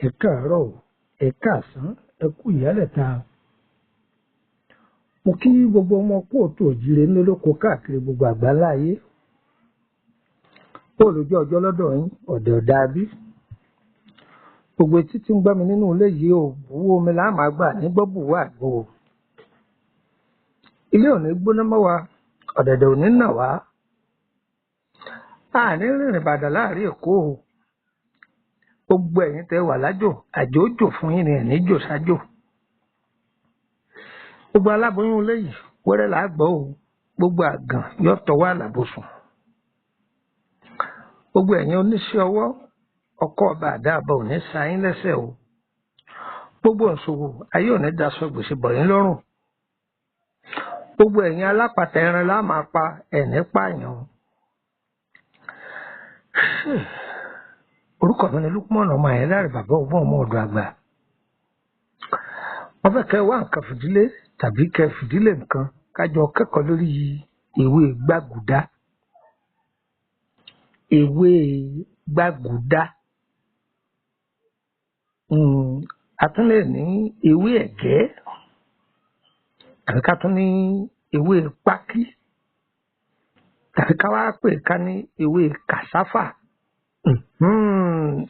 Ẹ káàárọ̀ o, ẹ káàsán, ẹ kú ìyálẹ̀ta. Mo kí gbogbo ọmọ kóòtù òjíire ńlẹ́ lóko káàkiri gbogbo àgbáńlá ayé. Bó lójú ọjọ́ lọ́dọ̀ yín, ọ̀dẹ̀ ọ̀dà bí. Gbogbo etí tí ń gbọ́ mi nínú ilé yìí ò buwó omi là máa gbà ní gbọ́bùwọ́ àgbo. Ilé ò ní gbóná mọ́ wa, ọ̀dẹ̀dẹ̀ ò ní nà wá. A ní rìnrìn bàdà láàrin Èkó o. Gbogbo ẹ̀yin tẹ́ wà lájò, àjò ó jò fún yín ni ẹ̀ ní jò sájò. Gbogbo aláboyún ilé yìí, wẹ́rẹ́ là á gbọ́ o. Gbogbo àgàn yóò tọwọ́ àlàbòsùn. Gbogbo ẹ̀yin oníṣẹ́ ọwọ́, ọkọ́ ọba àdáàbọ̀ ò ní sa yín lẹ́sẹ̀ o. Gbogbo òǹṣòwò, ayé ò ní daṣọ gbèsè bọ̀ yín lọ́rùn. Gbogbo ẹ̀yin alápatà ẹran lá máa pa ẹ̀ ní pààyàn o. Orúkọ mi ni Lukman ọmọ Àyẹ̀láre bàbá ọgbọ́n ọmọ ọ̀dọ̀ àgbà. Wọ́n fẹ́ kẹ́ wá nǹkan fìdílé tàbí kẹ́ fìdílé nǹkan kájọ kẹ́kọ̀ọ́ lórí ewé gbàgùdá. Ewé gbàgùdá. A tún lè ní ewé ẹ̀gẹ́ tàbí ká tún ní ewé pákí tàbí ká wá pè ká ní ewé kàsáfà.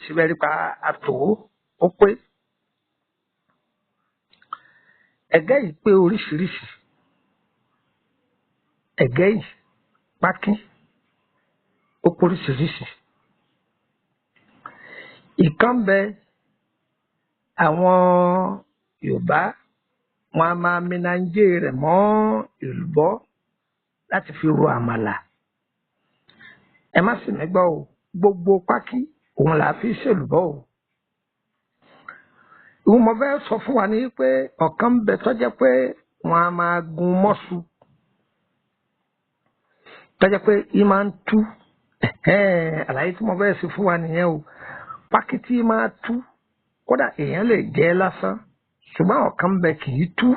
Síbẹ̀ nípa àtò ó pé. Ẹ̀gẹ́ yìí pé oríṣiríṣi. Ẹ̀gẹ́ yìí, pákí, ó pé oríṣiríṣi. Ìkan bẹ àwọn Yorùbá wọn a máa minanjé rẹ̀ mọ́ èlùbọ́ láti fi ro àmàlà. Ẹ má sì mí gbọ́ o, gbogbo pákí òun là á fi ṣèlùbọ́ o. Ìwọ mo fẹ́ sọ fún wa ní pé ọ̀kan ń bẹ tó jẹ́ pé wọn a máa gun mọ́ṣu tó jẹ́ pé í máa ń tú. Àlàyé tí mo fẹ́ ṣe fún wa nìyẹn o. Pákí tí í máa tú, kódà èèyàn lè jẹ ẹ́ lásán, ṣùgbọ́n ọ̀kan ń bẹ kì í tú.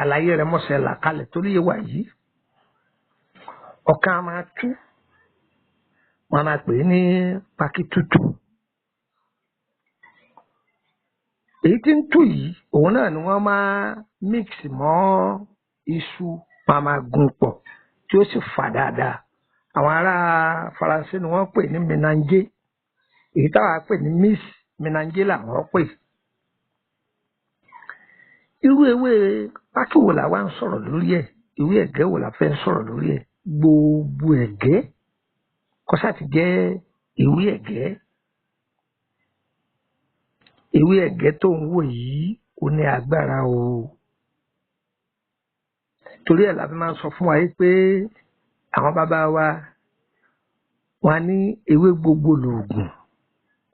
Àlàyé rẹ̀ mọ̀ṣẹ́ là kalẹ̀ torí ìwà yìí. Ọ̀kan a máa tú, wọn a máa pè é ní pákí tútù. Èyí tí ń tú yìí, òun náà ni wọ́n máa mix mọ́ iṣu, wọ́n á máa gun pọ̀ tí ó sì fà dáadáa. Àwọn ará Faransé ni wọ́n pè ní ménangé. Èyí táwa pè ní mix ménangé làwọn pè. Irú ewé pákí wo la wá ń sọ̀rọ̀ lórí ẹ̀? Ewé ẹ̀gẹ́ wo la fẹ́ sọ̀rọ̀ lórí ẹ̀? Gbogbo ẹ̀gẹ́ kó ṣáà ti jẹ́ ewé ẹ̀gẹ́. Ewé ẹ̀gẹ́ tó ń wò yìí ó ní agbára o. Torí ẹ̀ la fi máa ń sọ fún wa yìí pé àwọn bàbá wa wọ́n á ní ewé gbogbo lòògùn.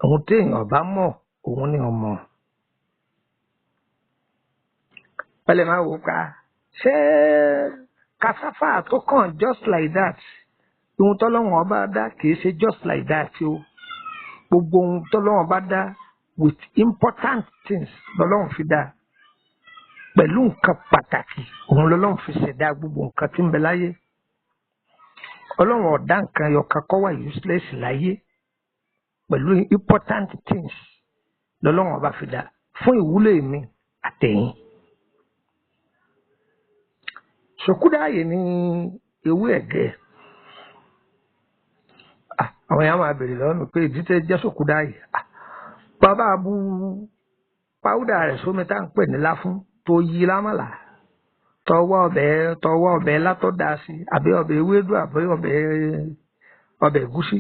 Ohun tí èèyàn bá mọ̀, òun ni ò mọ̀. Wọ́n lè máa wò pa, ṣé cassava tó kàn just like that? Ohun tọ́lọ́run ọba dá kì í ṣe just like that o. Gbogbo ohun tọ́lọ́run ọba dá with important things lọ́lọ́run fi dá. Pẹ̀lú nǹkan pàtàkì, òun lọ́lọ́run fi ṣẹ̀dá gbogbo nǹkan tí ń bẹ láyé. Ọlọ́run ò dá nǹkan ẹyọkan kó wà useless láyé. Pẹ̀lú important things lọ́lọ́run ọba fi dá fún ìwúlò èmi àtẹ̀yin. Ṣòkúdáàyè ni ewé ẹ̀gẹ́. Àwọn èèyàn máa bèrè lọ́wọ́ mi pé ìdí tẹ́ jẹ́ ṣòkúdáàyè. Bàbá bu páúdà rẹ̀ sómi tá à ń pè ní láfún tó yí lámàlà. Tọwọ́ ọbẹ̀ látọ̀ dá sí àbí ọbẹ̀ ewédú àbí ọbẹ̀ ẹ̀gúsí.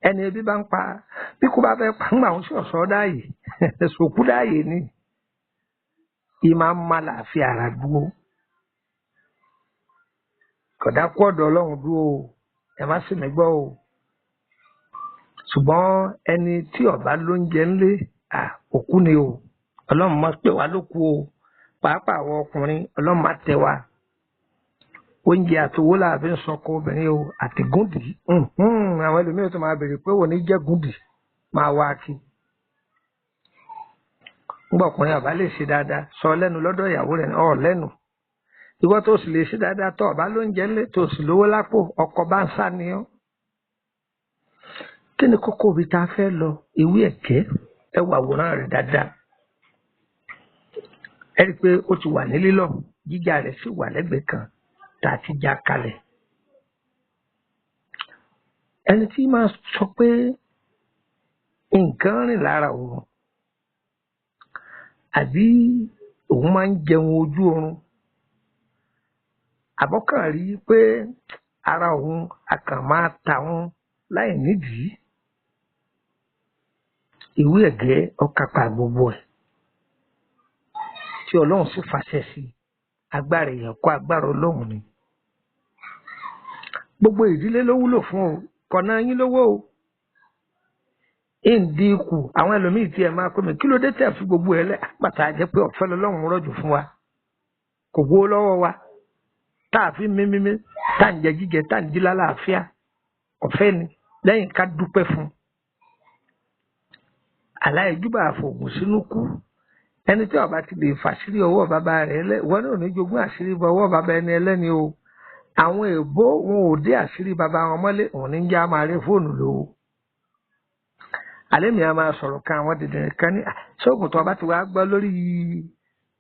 Ẹni ebi bá ń pa bí kò bá fẹ́ pa ńgbà ń sì ọ̀sọ́ dáàyè. Ṣòkúdáàyè ni. Ì máa ń má làáfíà ara dúró. Kódà kú ọ̀dọ̀ Ọlọ́run dúró o, ẹ má sì mí gbọ́ o. Ṣùgbọ́n ẹni tí ó bá lóúnjẹ ńlé, òkú ni o. Ọlọ́run má pè wá lókú o. Pàápàá àwọn ọkùnrin, Ọlọ́run má tẹ́ wa. Oúnjẹ àtowó la fi ń sọkọ obìnrin o, àti gúndì. Àwọn ẹlòmíràn tó máa béèrè pé òní jẹ́ gúndì máa wá kí. Ńgbà ọkùnrin àbá lè ṣe dáadáa, sọ lẹ́nu lọ́dọ̀ ìyàwó rẹ̀ ọ̀ lẹ́nu. Ìwọ tó sì lè ṣe dáadáa tó ọ̀bá lóúnjẹ ńlẹ̀ tó sì lówó lápò, ọkọ bá ń sá ni ọ́. Kí ni kókó ibi tá a fẹ́ lọ? Ewé ẹ̀kẹ́, ẹ wo àwòrán rẹ̀ dáadáa. Ẹ rí i pé ó ti wà ní lílọ̀, jíjà rẹ̀ sì wà lẹ́gbẹ̀ẹ́ kan tá a ti já kalẹ̀. Ẹni tí máa sọ pé nǹkan rìn lára òun, àbí òun máa ń jẹun ojú oorun, àbọ́kàn rí i pé ara òun a kàn máa ta òun láì nídìí. Ewé ẹ̀gẹ́ ọ̀kápá gbogbo ẹ̀ tí Ọlọ́run sì fàṣẹ sí. Agbára èèyàn kọ́, agbára Ọlọ́run ni. Gbogbo ìdílé ló wúlò fún o, kọ̀nà yín lówó o. Ìǹdí ikù àwọn ẹlòmíì tí ẹ máa pè mí, kí ló dé tẹ̀ fi gbogbo ẹ lẹ́ pàtà jẹ́ pé ọ̀fẹ́ lọ́lọ́run rọ̀jò fún wa, kò gbowó lọ́wọ́ wa, tá a fi mímímí, tá à ń jẹ jíjẹ, tá à ń jí lálàáfíà, ọ̀fẹ́ ni lẹ́yìn ká dúpẹ́ fún un. Aláìjúbà àfògùn sínú kú. Ẹni tí ọba ti lè fàṣírí ọwọ́ bàbá rẹ̀ lẹ́, ìwọ náà ò ní jogún àṣírí ọwọ́ bàbá ẹni ẹlẹ́ni o. Àwọn èèbó wọn ò dé àṣírí bàbá wọn mọ́lé, òun ní jẹ́ a máa rí fóònù lò ó. Àlẹ́ mi a máa sọ̀rọ̀ kan àwọn dìndìnrín kan ní ṣóògùn tó ọba ti wá gbọ́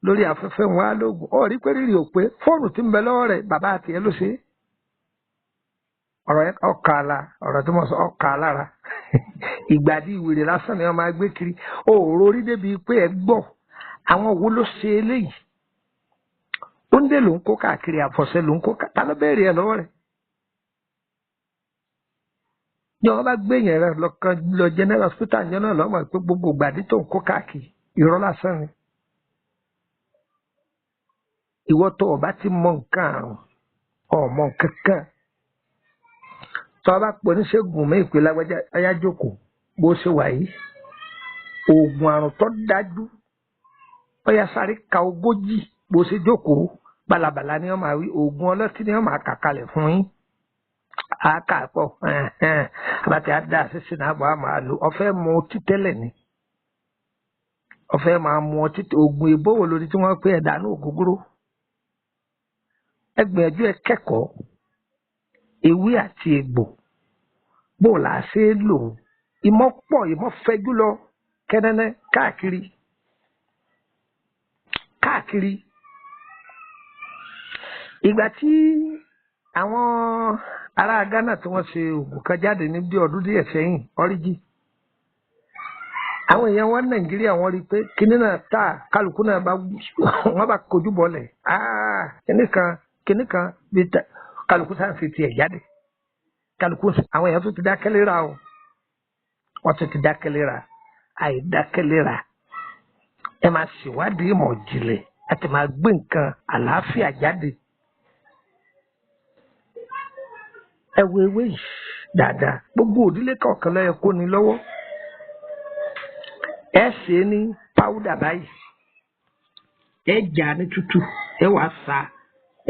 lórí afẹ́fẹ́ wọn á lóògùn. Ó rí pé rírì ò pé fóònù tí ń bẹ lọ́wọ́ rẹ̀ bàbá àti ẹ ló ṣe é. Ọ̀rọ̀ yẹn ọkà la, ọ̀rọ̀ tí mo sọ ọkà lára. Ìgbàdí ìwèrè lásán ni wọ́n máa gbé kiri. Òòrò orí débi pé ẹ gbọ́ àwọn wo ló ṣe eléyìí. Oúnjẹ ló ń kó káàkiri, àfọ̀ṣẹ ló ń kó káàkiri, ta ló bẹ̀rẹ̀ ẹ lọ́wọ́ rẹ̀? Ní wọ́n bá gbé yẹn rẹ lọ́kàn lọ general hospital yẹn náà lọ́mọ pé gbogbo ìgbàdí tó ń kó káàkiri irọ́ lásán ni. Ìwọ tó o bá ti mọ nǹkan àrùn, ọmọ nǹkan kan. Tó o bá pọ̀ oníṣègùn mi ìpè lágbájá ọyá jókòó bó ṣe wà yìí. Oògùn àrùn tó dájú ọyá sáré ka 40 bó ṣe jókòó, balabala ni wọ́n máa wí, oògùn ọlọ́tí ni wọ́n máa kà kalẹ̀ fún yín. Àákà pọ̀ àbàtì àdá sísè náà bọ̀ á máa lò. Ọ̀fẹ́ mu ọtí tẹ́lẹ̀ ni, ọ̀fẹ́ máa mu ọtí. Oògùn èbó wo lórí tí wọ́n pè ẹ̀dá ní ògógóró? Ẹ gbìyànjú ẹ kẹ́kọ̀ọ́ ewé àti egbò bó là á ṣe é lò. Ìmọ̀ pọ̀, ìmọ̀ fẹjú lọ kẹ́nẹ́nẹ́ káàkiri káàkiri. Ìgbà tí àwọn ará Ghana tí wọ́n ṣe oògùn kan jáde ní bí ọdún díẹ̀ sẹ́yìn, ọ́ríjì, àwọn èèyàn wọn Nàìjíríà wọ́n rí i pé kinní náà tà, kálukú náà bá wọ́n bá kojú bọ́lẹ̀, kinní kan bí kálukú sáà fi tiẹ̀ jáde. Kálukú àwọn èèyàn tó ti dákẹ́ léra o, wọ́n tó ti dákẹ́ léra, àìdákẹ́ léra. Ẹ máa ṣèwádìí ìmọ̀ ìjìnlẹ̀ àti máa gbé nǹkan àlàáfíà jáde. Ẹ wo ewé yìí dáadáa, gbogbo òdílé kọ̀ọ̀kan ló yẹ kó ní lọ́wọ́. Ẹ ṣe é ní páwúdà báyìí, ẹ jà ní tútù, ẹ wàá sa,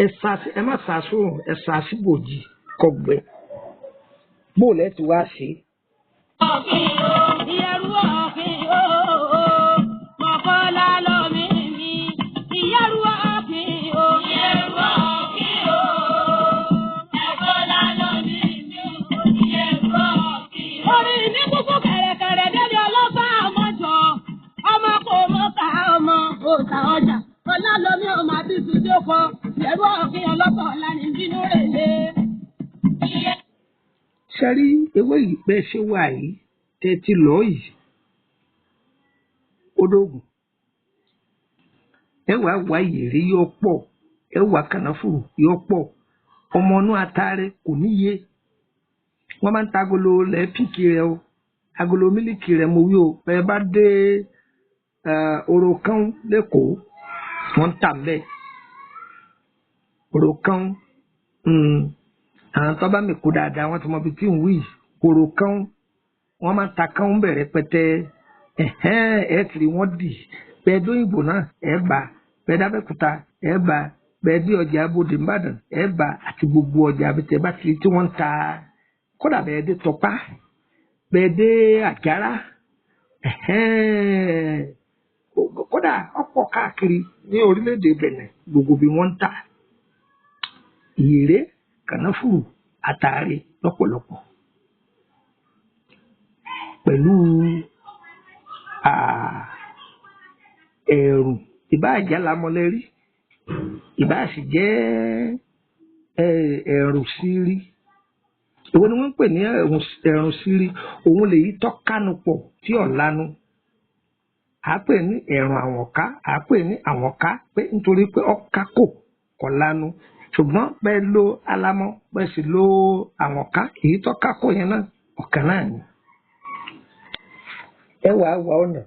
ẹ sa, ẹ má sa sóòrùn, ẹ sa síbòjì kọgbẹ. Bóòlù ẹ ti wá ṣe. Ìyẹ̀rú ọ̀fìn ooo, mọ̀kọ́lá lómi mi. Ìyẹ̀rú ọ̀fìn ooo. Ìyẹ̀rú ọ̀fìn ooo, mọ̀kọ́lá lómi mi. Ìyẹ̀rú ọ̀fìn ooo. Orí mi kúkú kẹ̀rẹ̀kẹ̀rẹ̀ délé ọlọ́fà àmọ́jọ. Ọmọ kò mọ ká ọmọ òòtà ọjà. Ọlá lómi ọmọ àbí ìtúndókọ. Ìyẹ̀rú ọ̀fìn ọlọ́fà ọ̀la ní bínú rèlé. Ṣe rí ewé yìí bẹ́ẹ̀ ṣe wà yìí tẹ́ ti lọ́ yìí, ó dógùn. Ẹ wàá wá ìyèrè yóò pọ̀, ẹ wá kànáfùrù yóò pọ̀, ọmọ inú atare kò níye. Wọ́n máa ń ta agolo lẹ́ẹ̀pìkì rẹ o, agolo mílíkì rẹ mo wí o. Bẹ́ẹ̀ bá dé Orokán lẹ́kọ̀ọ́, wọ́n ń tà mbẹ́. Orokán, àwọn tó bá mi kó dáadáa wọ́n ti mọ ibi tí ń wí. Orokán, wọ́n máa ń ta kán bẹ̀rẹ̀ pẹ́tẹ́. Ẹ tìrì wọ́n dì. Bẹ́ẹ̀ dóyìnbó náà ẹ bá, bẹ́ẹ̀ dábẹ́kúta ẹ bá, Bẹ́ẹ̀ bí ọjà abodè ńbàdàn ẹ bá àti gbogbo ọjà abitẹ bá ti tí wọ́n ń ta, kódà bẹ́ẹ̀ dé Tọpá, bẹ́ẹ̀ dé Àjàrà, kódà ọ̀pọ̀ káàkiri ní orílẹ̀-èdè Benin, gbogbo bí wọ́n ń tà ìyèré, kànáfùrù, àtàrí lọ́pọ̀lọpọ̀ pẹ̀lú ẹ̀rùn. Ìbáà jẹ́ alámọ̀lẹ́rí, ìbáà sì jẹ́ ẹ̀rùn sírí. Èwo ni wọ́n ń pè ní ẹ̀rùn sírí? Òun lèyí tó kánu pọ̀ tí ò lanu. À á pè ní ẹ̀rùn àwọ̀nká, à á pè ní àwọ̀nká pé nítorí pé ọ̀ká kò lanu. Ṣùgbọ́n bẹ́ẹ̀ lo alamọ, bẹ́ẹ̀ sì lo àwọ̀nká, èyí tó kákò yẹn náà ọ̀kan náà ni. Ẹ wàá wá ọ̀nà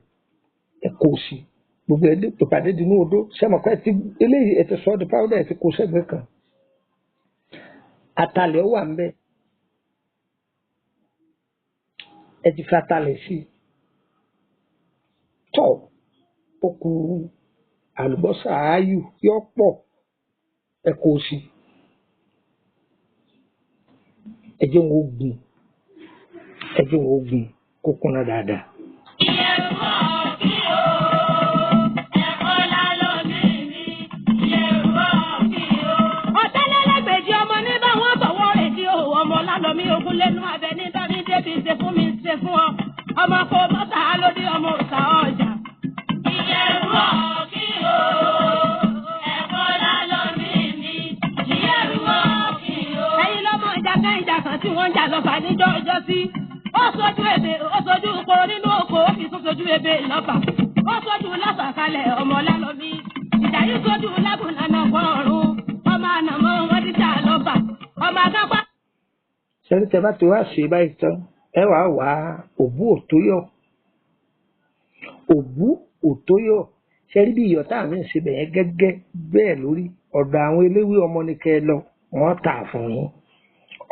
ẹ kò sí gbogbo ẹ pàdé dínú odó sẹ́mọ̀kọ́ ẹ ti eléyìí ẹ ti sọ ọ́ di powder, ẹ ti kó sẹ́gbẹ̀ẹ́ kan. Atalẹ̀ wà ń bẹ̀, ẹ ti fi atalẹ̀ sí i. Tọ́ ó ku àlùbọ́sà áyù yọ pọ̀, ẹ kó sí i. Ẹ jẹ́ wọn ó gun, ẹ jẹ́ wọn ó gun kó kúnná dáadáa. Ọ̀tẹ́lẹ́lẹ́gbèjì ọmọ ní báwọn bọ̀wọ́ rẹ̀ di òwò ọmọ lálọ́mí ogun lẹ́nu abẹ ní bá mi débi ṣe fún mi ṣe fún ọ. Ọmọ kò bọ́tà lórí ọmọ òòṣà ọjà. Ẹ̀yin lọ́mọ ìjà kan ìjà kan tí wọ́n ń jà lọ́fà níjọ́ ọjọ́ sí. Ó sojú ebè, ó sojú oko nínú oko, ó fi tún sojú ebè lọ́fà. Ó sojú lọ́fà kalẹ̀ ọmọ lálọ́mí. Ìjà yìí sojú lágùnlànà kan ọ̀run. Ọmọ ànàmọ́ wọn ti jà lọ́fà. Ọmọ akápá. Sẹ́ni tẹ́ bá ti wá ṣe báyìí tán, ẹ wàá wá òbú òtóyọ̀. Òbú òtóyọ̀, ṣẹ́rí bí iyọ̀ tá à ń ṣe bẹ̀yẹn gẹ́gẹ́ bẹ́ẹ̀ lórí ọ̀dọ̀ àwọn eléwé ọmọ ni kẹ́ ẹ lọ, wọ́n tà fún yín.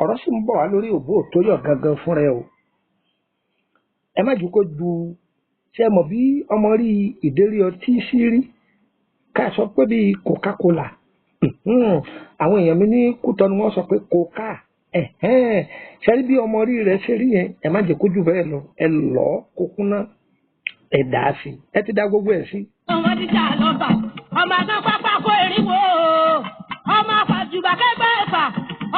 Ọ̀rọ̀ sì ń bọ̀ wá lórí òbú òtóyọ̀ gangan fúnra ẹ o. Ẹ má jù kó ju ṣe mọ̀ bí ọmọ rí ìdérí ọtí sí rí, ká sọ pé bíi Coca-Cola. Àwọn èèyàn mi ní Kútọ́nù wọ́n sọ pé Coca. Ṣẹ́rí bí ọmọ rí rẹ̀ ṣe rí yẹn, ẹ má jẹ́ kó jù bẹ́ẹ̀ lọ, ẹ lọ́ kó kúnná, ẹ dà á sí, ẹ ti dá gbogbo ẹ̀ sí. Wọ́n ti jà lọ́fà. Ọmọ akápá pákó erinwo. Ọmọ àfàjùbà kẹgbẹ́ ẹ̀fà.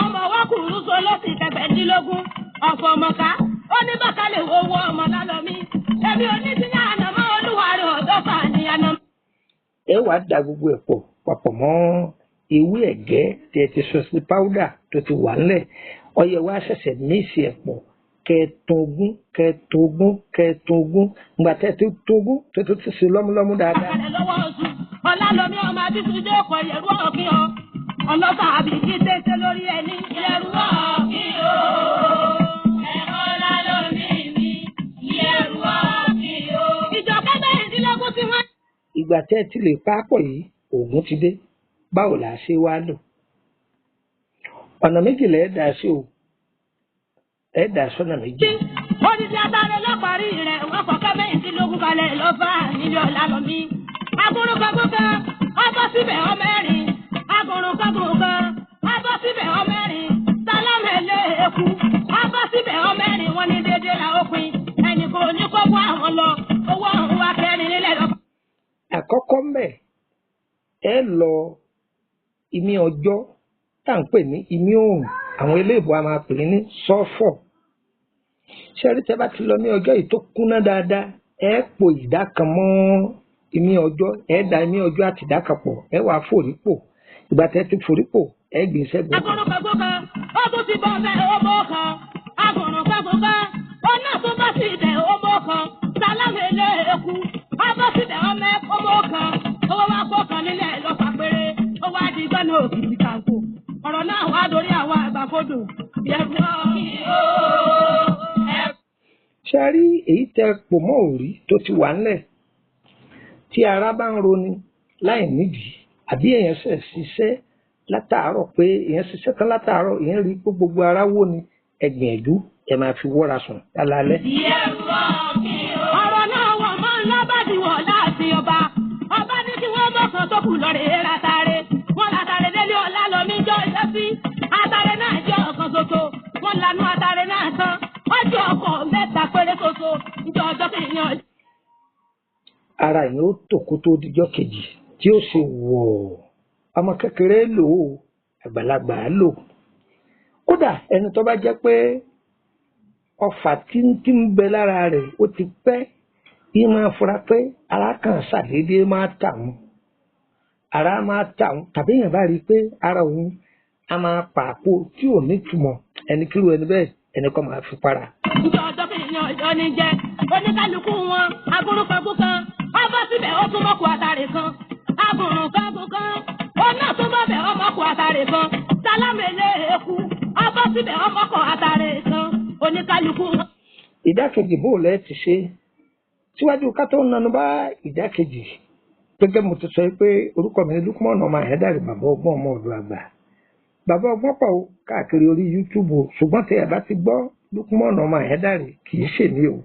Ọmọ ọwọ́ kùrú so lọ́sì kẹfẹ́dínlógún. Ọ̀fọ̀ ọmọká. Ó ní bàkálẹ̀ owó ọmọ lálọ́mí. Èmi ò ní sí ní ànàmọ́ olúwa rẹ̀ ọ̀dọ́fà ní ànàmọ́. Ẹ wàá da gbogbo ẹ̀ pọ̀ papọ̀ mọ́ ewé ẹ̀gẹ́ tí ẹ ti sọ sí powder tó ti wà ńlẹ̀. Ọyẹ wa ṣẹ̀ṣẹ̀ míìsì ẹ̀ pọ̀, kẹẹ̀tún kẹẹ̀tún kẹẹ̀tún. Ìgbà tẹ́ ti tógún tó tó ti ṣe lọ́múlọ́mú dáadáa. Àkàlẹ̀ lọ́wọ́ oṣù. Ọlálọ́mí ọmọ Abísúndé ọkọ̀ yẹ̀rú ọ̀kí ọ. Ọlọ́fà àbíkí tẹ́tẹ́ lórí ẹni. Yẹ̀rú ọ̀kí o. Ìjọba mẹ́rìndínlógún tí wọ́n. Ìgbà tẹ́ ti lè pa á pọ̀ yìí, oògùn ti dé. Báwo là á ṣe wá lò? Ọ̀nà méjì lẹ̀ ẹ́ dà sí o. Ẹ dà sọ́nà méjì. Odidi atare lọ́parí rẹ̀, wọ́n kọ́kọ́ mẹ́rìndínlógún kalẹ̀ lọ́fà nílé Ọlálọ́mí. Agùnrùnkọ́gùn kan, ọbọ̀ síbẹ̀ ọmẹ́rin. Agùnrùnkọ́gùn kan, ọbọ̀ síbẹ̀ ọmẹ́rin. Sálámẹ̀lẹ̀ eku, ọbọ̀ síbẹ̀ ọmẹ́rin. Wọ́n ní dédé la ó pin. Ẹnì kò ní kó wá àwọn lọ, owó ọ̀hún wá kẹrin nílẹ̀ lọ́fà. Àkọ́kọ́ mbẹ̀, ẹ lọ ìmí ọjọ́ tá à ń pè ní ìmí òòrùn, àwọn eléèbó a máa pè ní sọ́fọ̀. Ṣẹ́rí tẹ́ bá ti lọ ní ọjọ́ yìí tó kúnná dáadáa, ẹ po ìdá kan mọ́ ìmí ọjọ́, ẹ da ìmí ọjọ́ àti ìdá kan pọ̀, ẹ wàá fòrípò. Ìgbà tẹ́ ti fòrípò, ẹ gbìn sẹ́gbẹ̀ẹ́ kan. Agùnrùnkọ́gùn kan, ó tún ti bọ́ bẹ́ẹ̀ ó mọ́ kan. Agùnrùnkọ́gùn kan, ó náà tún bọ́ sí ibẹ̀ ó mọ́ kan. Sálámẹ̀lẹ̀ eku, ó bọ́ síbẹ̀ ọmọ ọmọ kan. Owó wa kó kan nílẹ̀ lọ́fà péré. Ó wá di gbọ́nà òkìtì kàǹkò. Ọ̀rọ̀ náà wá dorí àwọn àgbàkodò. Yẹ̀rù ọ̀kí o. Ṣẹ́rí èyí tẹ́ pò mọ́ òrí tó ti wà ńlẹ̀, tí ara bá ń roni láì nídìí, àbí èèyàn ṣẹ̀ ṣiṣẹ́ látàárọ̀, pé èèyàn ṣiṣẹ́ tán látàárọ̀, èèyàn rí i pé gbogbo ara wó ni, ẹ gbìyànjú ẹ máa fi wọ́ra sùn lálálẹ́. Ọ̀rọ̀ náà wọ̀ mọ́ ńlá bá di wọ̀ láàfin ọba. Ọba ní kí wọ́n mọ̀kàn tó kù lọ́rẹ̀ látàrí. Wọ́n látàrí. sí. Atare náà jẹ́ ọ̀kan ṣoṣo. Wọ́n lanú atare náà tán. Ọjọ́ ọkọ̀ mẹ́ta péré ṣoṣo. Ìjọ ọjọ́ kìíní ọjọ́. Ara yẹn ó tò kó tó dijọ́ kejì tí ó ṣe wọ̀. Ọmọ kékeré lò ó, àgbàlagbà á lò. Kódà ẹni tó bá jẹ́ pé ọfà tí ń bẹ lára rẹ̀ ó ti pẹ́, yìí máa fura pé ara kan ṣàdédé máa tà wọ́n, ara máa tà wọ́n, tàbí èèyàn bá rí i pé ara òun a máa pàpò tí ò ní túmọ̀, ẹni kírú ẹni bẹ́ẹ̀ ẹni kọ́ máa fi para. Ìjọ ọjọ́ kìíní ọjọ́ ní jẹ́. Oníkálukú wọn agúrúkọgún kan. Ọbọ̀ síbẹ̀ ó tún mọ́kù àtàrè kan. Agùrùnkọ́gún kan. Ó náà tún bọ̀bẹ̀ ọmọkù àtàrè kan. Sálámẹ̀lẹ̀ eku. Ọbọ̀ síbẹ̀ ọmọkù àtàrè kan. Oníkálukú wọn. Ìdákejì bó lẹ́ ti ṣe síwájú ká tó nanu bá ìdákejì, gẹ́gẹ́ mo ti sọ pé orúkọ mi ní Lukman ọmọ Àyándàrè, bàbá ọgbọ́n ọmọ ọ̀dọ̀ àgbà. Bàbá ọgbọ́n pọ̀ o káàkiri orí YouTube o, ṣùgbọ́n tí ẹ bá ti gbọ́ Lukman ọmọ Àyándàrè kì í ṣèmi o.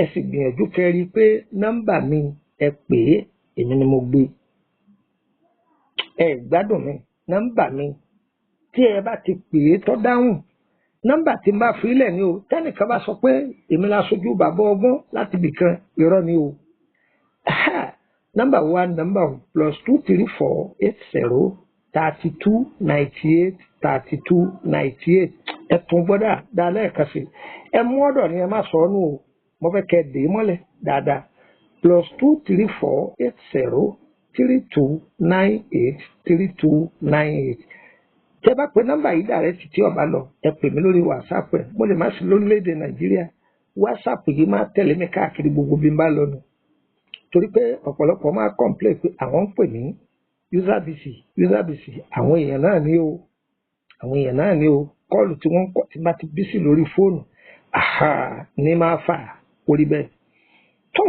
Ẹ sì gbìyànjú kẹ́ rí i pé nọ́mbà mi ẹ pè é, èmi ni mo gbé. Ẹ gbádùn mi, nọ́mbà mi tí ẹ bá ti pè é tó dáhùn, nọ́mbà tí n bá fi lẹ̀ ni o. Tẹ́nìkan bá sọ pé èmi la sojú bàbá ọgbọ́n láti ibìkan, irọ́ ni o. Nọ́mbà wa nọ́mbà +234 80 32 98 32 98. Ẹ tún gbọ́dọ̀ dáa lẹ́ẹ̀kan sí. Ẹ mú ọ̀dọ̀ ni ẹ má sọ ọ́ nù o. Mo fẹ́ kẹ́ ẹ dè é mọ́lẹ̀ dáadáa. +234 80 32 98 32 98. Tẹ́ bá pe nọ́mbà yìí dàrẹ́ títí ọba lọ, ẹ pè mí lórí WhatsApp ẹ. Mo lè má sí lórílẹ̀‐èdè Nàìjíríà. WhatsApp yìí máa tẹ̀lé mi káàkiri gbogbo bí n bá lọ nù. Torí pé ọ̀pọ̀lọpọ̀ máa complain pé àwọn ń pè mí user busy, user busy. Àwọn èèyàn náà ní o. Àwọn èèyàn náà ní o. Kọ́ọ̀lù tí wọ́n ń kọ́ tí bá ti busy lórí fóònù, àhà ní máa fà orí bẹ́ẹ̀. Tó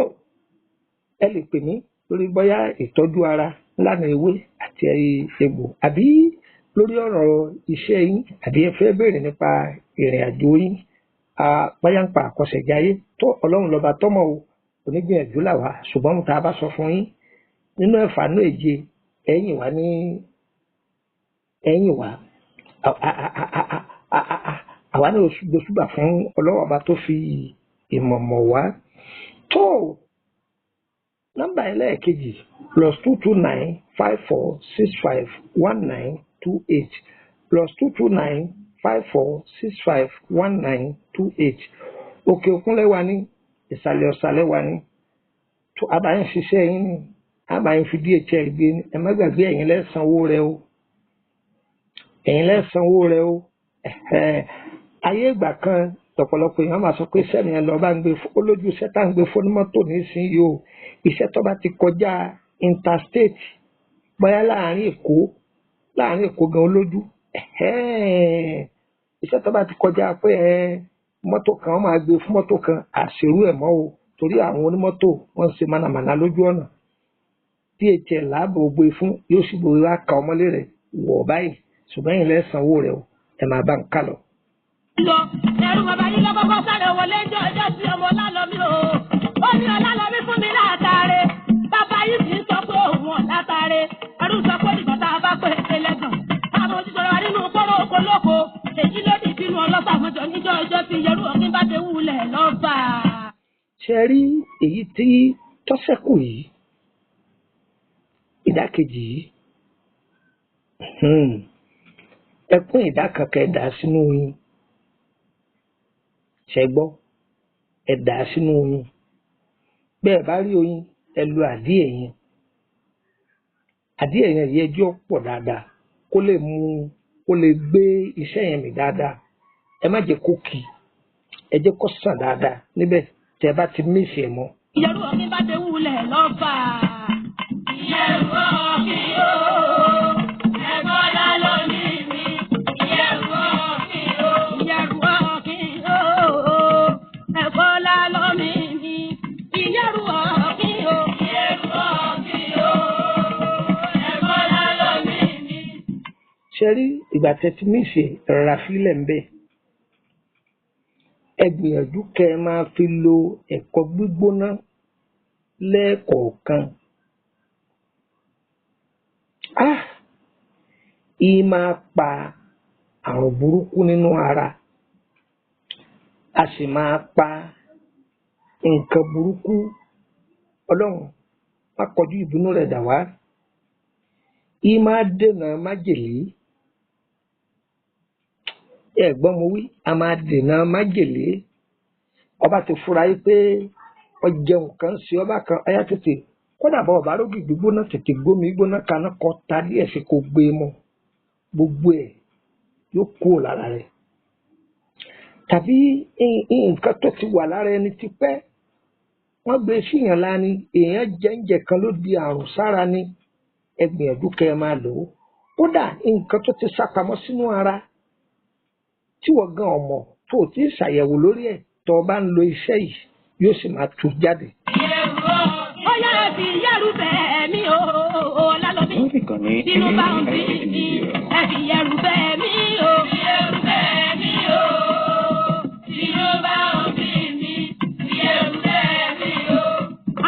ẹ lè pè mí lórí bóyá ìtọ́jú ara lánàá ewé àti egbò, àbí lórí ọ̀rọ̀ iṣẹ́ yín, àbí ẹ fẹ́ béèrè nípa ìrìn àjò yín, bóyá ń pa àkọsẹ̀jayé. Tó Ọlọ́run lọ́ba tọ́mọ̀ o, onígbìyànjú là wá, ṣùgbọ́n ohun tá a bá sọ fún yín nínú ẹ̀fà nínú èje, ẹ̀yìn wá ní ẹ̀yìn wá. Àwa ní oṣù gbósùbà fún Ọlọ́run ọba tó fi ìmọ̀ mọ̀ wá. Tó nọ́mbà ẹlẹ́ẹ̀kejì +229 54 65 19 28, +229 54 65 19 28. Òkè òkun lẹ́wà ní, ìsàlẹ̀ ọ̀sàlẹ̀ wà ní. Tó àbáyé ń ṣiṣẹ́ yín ni, àbáyé fi DHL gbé ní. Ẹ má gbàgbé ẹ̀yin lẹ́sànwó rẹ o. Ẹ̀yin lẹ́sànwó rẹ o. Ayé ìgbà kan lọ́pọ̀lọpọ̀ èèyàn máa sọ pé sẹ́mi ẹ lọ bá ń gbé ó lójú iṣẹ́ tá à ń gbé fún mọ́tò nísìnyí o. Iṣẹ́ tó bá ti kọjá interstate, bóyá láàrin Èkó, láàrin Èkó gan olójú. Iṣẹ́ tó bá ti kọjá pé ẹ mọ́tò kan wọ́n máa gbé fún mọ́tò kan, àṣerú ẹ̀ mọ́ o. Torí àwọn onímọ́tò wọ́n ń ṣe mànàmáná lójú ọ̀nà. DHL láàbò gbé fún yóò sì gbé wá ka ọmọlé rẹ̀ wọ̀ báyìí. Ṣùgbọ́n ẹ̀yin lẹ́sànwó rẹ̀ o, ẹ máa bá ń kà lọ. Lọ ẹrù bàbá yìí lọ́kọ́kọ́ sáré wọlé jọ ọjọ́ sí ọmọ Ọlálọ́mí o. Ó ní Ọlálọ́mí fún mi látàrí. Bàbá yìí sì ń sọ pé òun ọ̀ látàrí. Ẹrù sọ pé ìgbà tá a bá pè é lẹ́gàn. Àwọn òṣìṣẹ́ wa nínú kóró oko lóko. Èyí ló dì sínú ọlọ́pàá àmọ́jọ níjọ́ ọjọ́ tí yẹrù ọ̀gbìn bá ti wulẹ̀ lọ́fà. Ṣé rí èyí tí tọ́sẹ̀kù yìí, ìdákejì yìí, ẹ pín ìdá kan kẹ́ ẹ dà sínú oyin. Ṣé gbọ́? Ẹ dà sínú oyin. Bẹ́ẹ̀ bá rí oyin, ẹ lo àdíẹ̀ yẹn. Àdíẹ̀ yẹn yẹ ẹjọ́ pọ̀ dáadáa kó lè mú kó lè gbé iṣẹ́ yẹn mì dáadáa. Ẹ má jẹ́ kó kì í, ẹ jẹ́ kó sàn dáadáa níbẹ̀ tẹ́ ẹ bá ti mísì ẹ̀ mọ́. Ìyẹ̀rù ọ̀gbìn bá ti wulẹ̀ lọ́fà. Ìyẹ̀rù ọ̀gbìn o, ẹ̀gbọ́n lálọ́ ní mi. Ìyẹ̀rù ọ̀gbìn o, ìyẹ̀rù ọ̀gbìn o, ẹ̀gbọ́n lálọ́ ní mi. Ìyẹ̀rù ọ̀gbìn o, ìyẹ̀rù ọ̀gbìn o, ẹ̀gbọ́n lálọ́ ní mi. Ṣé rí ìgbà tẹ́ ti mísì ẹ̀ rọra fílẹ̀ ń bẹ̀? Ẹ gbìyànjú kẹ́ ẹ máa fi lo ẹ̀kọ gbígbóná lẹ́ẹ̀kọ̀ọ̀kan. Ìí máa pa àrùn burúkú nínú ara, a sì máa pa nǹkan burúkú. Ọlọ́run má kọjú ìbínú rẹ̀ dà wá. Ìí máa dènà májèlé. Ẹ gbọ́ mo wí, a máa dènà májèlé. Ọba ti fura yìí pé ọjẹun kan sí ọba kan, ọyá tètè kódà bá ọba rógì gbígbóná, tètè gbómi gbóná kaná kọ ta díẹ̀ sí kó gbé e mu, gbogbo ẹ̀ yóò kúrò lára rẹ̀. Tàbí nǹkan tó ti wà lára ẹni ti pẹ́, wọ́n gbé síyàn láni, èèyàn jẹ́ǹjẹ̀ kan ló di àrùn sára ni, ẹ gbìyànjú kẹ́ ẹ máa lò ó. Kódà nǹkan tó ti sápamọ́ sínú ara tí wọ́n gan ọmọ tó o ti ṣàyẹ̀wò lórí ẹ̀, tó o bá ń lo iṣẹ́ yìí yóò sì máa tú jáde. Ó yá fi yẹ́rù bẹ́ẹ̀ mi o, ọ̀la lọ mi. Lórí ìkànnì Bínú bá ń bí AIA mi, Media. ẹ fi yẹ́rù bẹ́ẹ̀ mi o. Yẹ́rù bẹ́ẹ̀ mi o. Bínú bá ń bí mi, yẹ́rù bẹ́ẹ̀ mi o.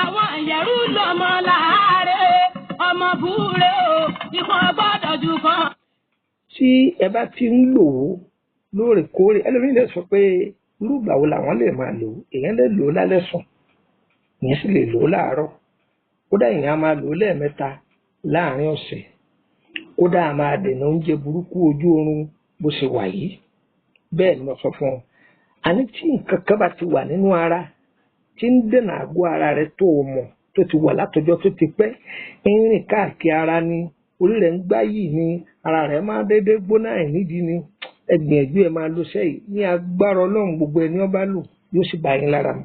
Àwọn ìyẹ̀rù lọ́mọ láàárẹ̀, ọmọ búre o, ikọ̀ gbọ́dọ̀ jù kan. Tí ẹ bá ti ń lò ó lóòrèkóòrè, ẹlòmíín lè sọ pé irú ìgbà wo làwọn lè máa lò ó. Èèyàn lè lò ó lálẹ́ sùn, èèyàn sì lè lò ó láàárọ̀. Kódà èèyàn á máa lò ó lẹ́ẹ̀mẹ́ta láàárín ọ̀sẹ̀. Kódà a máa dènà oúnjẹ burúkú ojú oorun bó ṣe wà yìí. Bẹ́ẹ̀ ni mo sọ fún ọ. Àní tí nǹkan kan bá ti wà nínú ara tí ń dènà àgọ́ ara rẹ tó o mọ̀, tó ti wà látọjọ́ tó ti pẹ́, ń rìn káàkiri ara ni, orí rẹ̀ ń gbá yìí ni, ara rẹ̀ máa dédé gbóná àìnídìí ni, ẹ gbìyànjú ẹ máa lo iṣẹ́ yìí. Ní agbára Ọlọ́run, gbogbo ẹni ó bá lò yóò sì bá yín lára mu.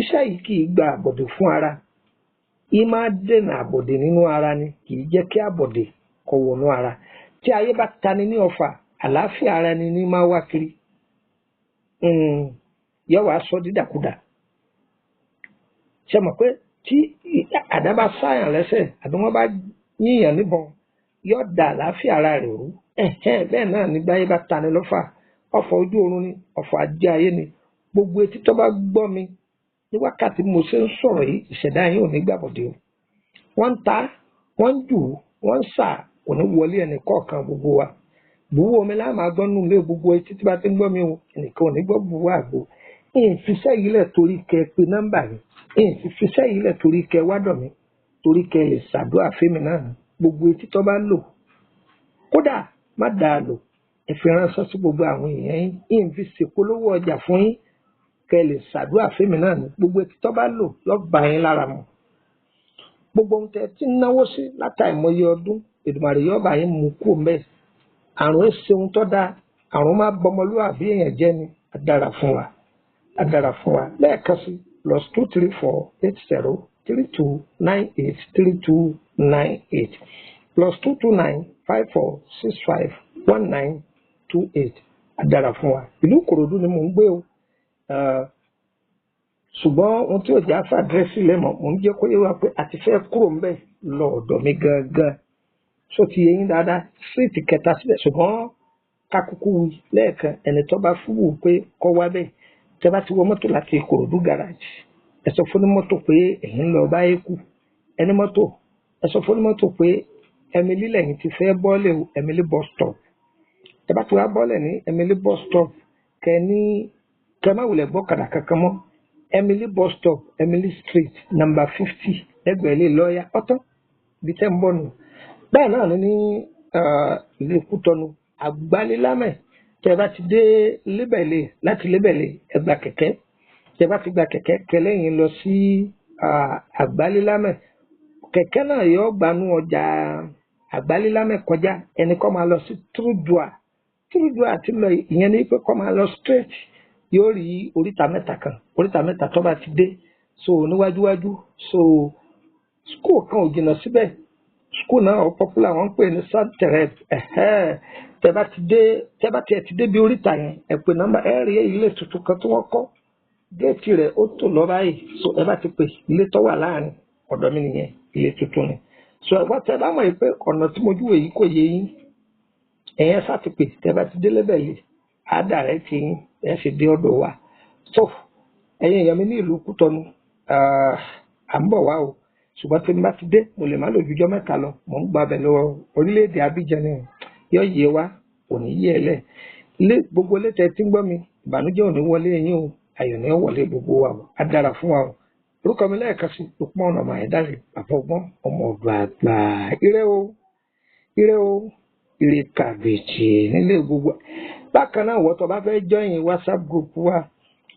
Iṣẹ́ yìí kì í gba àbọ̀dè fún ara, í máa dènà àbọ̀dè nínú ara ni, kì í jẹ́ kí àbọ̀dè kó wọnú ara. Tí ayé bá tani ní ọfà, àlàáfíà ara ẹni ní máa wá kiri. Yóò wá sọ dídàkudà. Ṣé mọ̀ pé tí àdá bá sáyàn lẹ́sẹ̀ àbí wọ́n bá yíyàn níbọn, yóò da àlàáfíà ara rẹ̀ rú. Ẹ̀hẹ́n, bẹ́ẹ̀ náà ni báyé bá tani lọ́fà, ọfọ̀ ojú oorun ni, ọfọ̀ ajé ayé ni. Gbogbo etí tó bá gbọ́ mi ní wákàtí mo ṣe ń sọ̀rọ̀ yìí, ìṣẹ̀dá yín ò ní gbàbọ̀dé o. Wọ́n ń ta, wọ́n ń jù, wọ́n ń sà, kò ní wọlé ẹnì kọ̀ọ̀kan gbogbo wa. Bùwọ́ omi láà máa gbọ́ nínú ilé gbogbo etí tí bá ti ń gbọ́ mi o, ẹnìkan ò ní gbọ́ bùwọ́ àgbo. Ìfiṣẹ́ yìí lẹ̀ torí kẹ pé nọ́mbà mi. Ìfiṣẹ́ yìí lẹ̀ torí kẹ wádọ̀ mi, torí kẹ lè ṣàdúrà fẹ́mi náà. Gbogbo etí tó bá lò, kódà má dáa lò, ẹ fi ránṣẹ́ sí gbogbo àwọn èèyàn yín. Ìfi ṣèpolówó ọjà fún yín, kẹ lè ṣàdúrà fẹ́mi náà ni. Gbogbo etí tó bá lò yóò bá yín lára mu. Gbogbo ohun tẹ ti ń náwó sí látàìmọye ọdún, Èdùmàrè yóò bá yín mú kúrò ńbẹ̀. Àrùn ẹ ṣeun tó dáa, àrùn máa bọmọlúwàbí èèyàn jẹ́ ni. Á dára fún wa, á dára fún wa. Lẹ́ẹ̀kan sí, +234 80 32 98 32 98, +229 54 65 19 28. Á dára fún wa. Ìlú Ìkòròdú ni mò ń gbé o. Ṣùgbọ́n ohun tí ò jẹ́ àfà àdírẹ́sì lẹ́mọ̀, mò ń jẹ́ kó yé wa pé a ti fẹ́ kúrò ńbẹ̀ lọ ọ̀dọ̀ mi gangan. Ṣó ti yé yín dáadáa? Síìtì kẹta síbẹ̀, ṣùgbọ́n kákúkú wí lẹ́ẹ̀kan, ẹni tó bá fún wù pé kọ́ wá bẹ́ẹ̀. Tẹ́ bá ti wọ mọ́tò láti Ìkòròdú garage, ẹ sọ fún mọ́tò pé ẹ̀yin ń lọ bá Eku. Ẹni mọ́tò, ẹ sọ fún mọ́tò pé Emily lẹ́yìn ti fẹ́ bọ́lẹ̀ o, Emily bus stop. Tẹ́ bá ti wá bọ́lẹ̀ ní Emily bus stop, kẹ ní kẹ má wulẹ̀ gbọ́kadà kankan mọ́. Emily bus stop, Emily street, number 50, lẹ́gbẹ̀ẹ́ ilé lọ́ọ̀yà ọ̀tán, ibi tẹ́ ń bọ̀ nù. Bẹ́ẹ̀ náà ni ní ìlú Kútọ́nù, Àgbálélámẹ̀. Tẹ́ bá ti dé Lébẹ̀lẹ̀, láti Lébẹ̀lẹ̀ ẹ gba kẹ̀kẹ́. Tẹ́ bá ti gba kẹ̀kẹ́, kẹlẹ́yìn lọ sí Àgbálélámẹ̀. Kẹ̀kẹ́ náà yóò gbanú ọjà Àgbálélámẹ̀ kọjá, ẹni kọ́ máa lọ sí Trúdùà. Trúdùà ti lọ, ìyẹn ni pé kọ́ máa lọ straight, yóò rí oríta mẹ́ta kan, oríta mẹ́ta tó bá ti dé. So níwájúwájú, so school kan ò jìnnà síbẹ̀. School náà ó popular, wọ́n ń pè ní Saint Therese. Ẹ̀hẹ́n, tẹ́ bá ti dé, tẹ́ bá tiẹ̀ ti dé bí oríta yẹn, ẹ pè nọ́mbà, ẹ rí ilé tuntun kan tí wọ́n kọ́. Géètì rẹ̀ ó tò lọ báyìí. So ẹ bá ti pè ilé tó wà láàrin ọ̀dọ̀ mi nìyẹn, ilé tuntun ni. So ẹ bá tẹ́ bá mọ̀ pé ọ̀nà tí mo júwèé yìí kò yé yín, ẹ̀yẹn sá ti pè, tẹ́ bá ti dé lébẹ̀lì, á dàrẹ́ ti yín, ẹ sì dé ọ̀dọ̀ wa. So ẹ̀yin èèyàn mi ní ìlú Kútọ́nù, à ń bọ̀ wá o. Ṣùgbọ́n tí n bá ti dé, mo lè má lò jújọ́ 3 lọ. Mò ń gbabẹ̀ lọ orílẹ̀-èdè Abidjan ni yọ yé wa, kò ní yé ẹ lẹ̀. Ilé gbogbo létẹ̀ tí ń gbọ́ mi, ìbànújẹ́ ò ní wọlé yín o, ayọ̀ ní wọlé gbogbo wa o, á dára fún wa o. Orúkọ mi lẹ́ẹ̀kan sí Lukman ọmọ Àyẹ̀dáre, bàbá ọgbọ́n, ọmọ ọ̀dọ̀ àgbà. Ire o, ire o, ire kàbìtì nílé gbogbo. Bákan náà, wọ́n tó bá fẹ́ join WhatsApp group wa,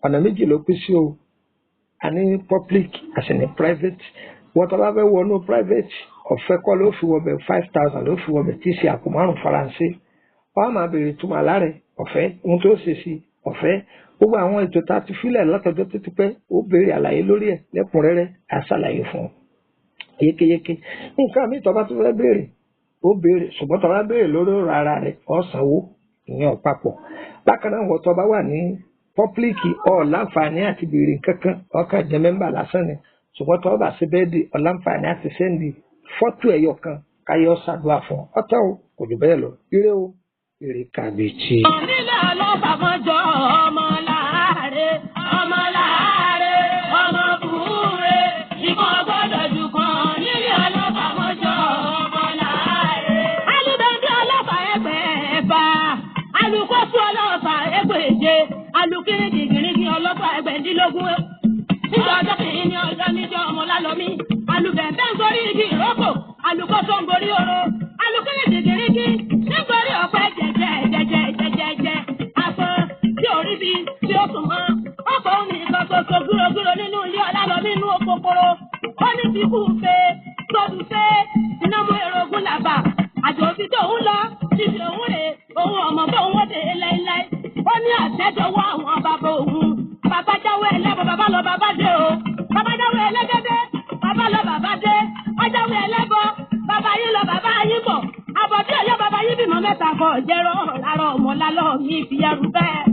ọ̀nà méjì ló pín sí o. A ní public, a sì ní private. Wọ́n tó bá fẹ́ wọnú private, ọ̀fẹ́ kọ́ ló fi wọbẹ̀, 5,000 ló fi wọbẹ̀, tí í ṣe àpò 5 Faransé. Wọ́n á máa béèrè ìtumọ̀ àlá rẹ̀, ọ̀fẹ́, ohun tó ṣe sí ọ̀fẹ́. Gbogbo àwọn ètò tá a ti fílẹ̀ látọjọ́ tó ti pẹ́, ó béèrè àlàyé lórí ẹ̀ lẹ́kùnrẹ́rẹ́, á ṣàlàyé fún ọ yékéyéké. Nǹkan míì tó bá tún fẹ́ béèrè, ó béèrè, ṣùgbọ́n tó bá béèrè lórí ọ̀rọ̀ ara rẹ̀, ó sanwó, ìyẹn ò papọ̀. Bákan náà, wọ́n tó bá wà ní public, ọ̀ láǹfààní àti béèrè nǹkan kan, ọkàn jẹ́ member lásán ni. Ṣùgbọ́n tó bá ṣe bẹ́ẹ̀ di, ọ̀ láǹfààní àti send fọ́tò ẹ̀yọ kan káyọ̀ ṣàdúrà fún ọ. Ọ̀tọ̀ o, kò jù bẹ́ẹ̀ lọ. Ire o, ire kàbìtì. Nílẹ̀ ọlọ́fà mọ́jọ ọmọ láàárẹ̀, ọmọ láàárẹ̀, ọmọ búure, ìkan gbọ́dọ̀ jù kan. Nílẹ̀ ọlọ́fà mọ́jọ ọmọ láàárẹ̀. Alúbẹ̀bí ọlọ́fà ẹgbẹ̀ẹ́fà, alùkọ́sù ọlọ́fà ẹgbẹ̀je, alùkìrìkìrìkì ọlọ́fà ẹgbẹ̀ndínlógún. Níjọ́ ọjọ́ kìíní ní ọjọ́ níjọ́ ọmọ lálọ́mí, alùbẹ̀bẹ̀ ń gorí igi ìrókò, alùkọ́sọ ń gorí oro, alùkìrìkìrìkì nítorí ọ̀pẹ jẹjẹ jẹjẹ jẹjẹjẹ afọ tí orí bi tí ó sùn mọ́. Ọkọ̀ òun nìkan ṣoṣo gúrogúro nínú ilé ọlá lọ nínú òpópóró. Ó ní ti kú fe, sọdún fe, iná mú erogún làbà. Àjò òbí tó ń lọ, títí òun rè, òun ọmọ bóun ó dé láéláé. Ó ní àtẹ́jọwọ́ àwọn bàbá òun. Bàbá jáwé ẹlẹ́bọ̀, bàbá lọ bàbá dé o. Bàbá jáwé ẹlẹ́gẹ́dẹ́, bàbá lọ bàbá dé. Ọjáwé ẹlẹ́bọ̀, bàbá yín lọ bàbá yín bọ̀. Àbọ̀dé ọ̀yọ́ bàbá yín bímọ 3 kọ̀ jẹ́rọ̀ lára ọmọ lálọ́ mi fi ẹrù bẹ́ẹ̀.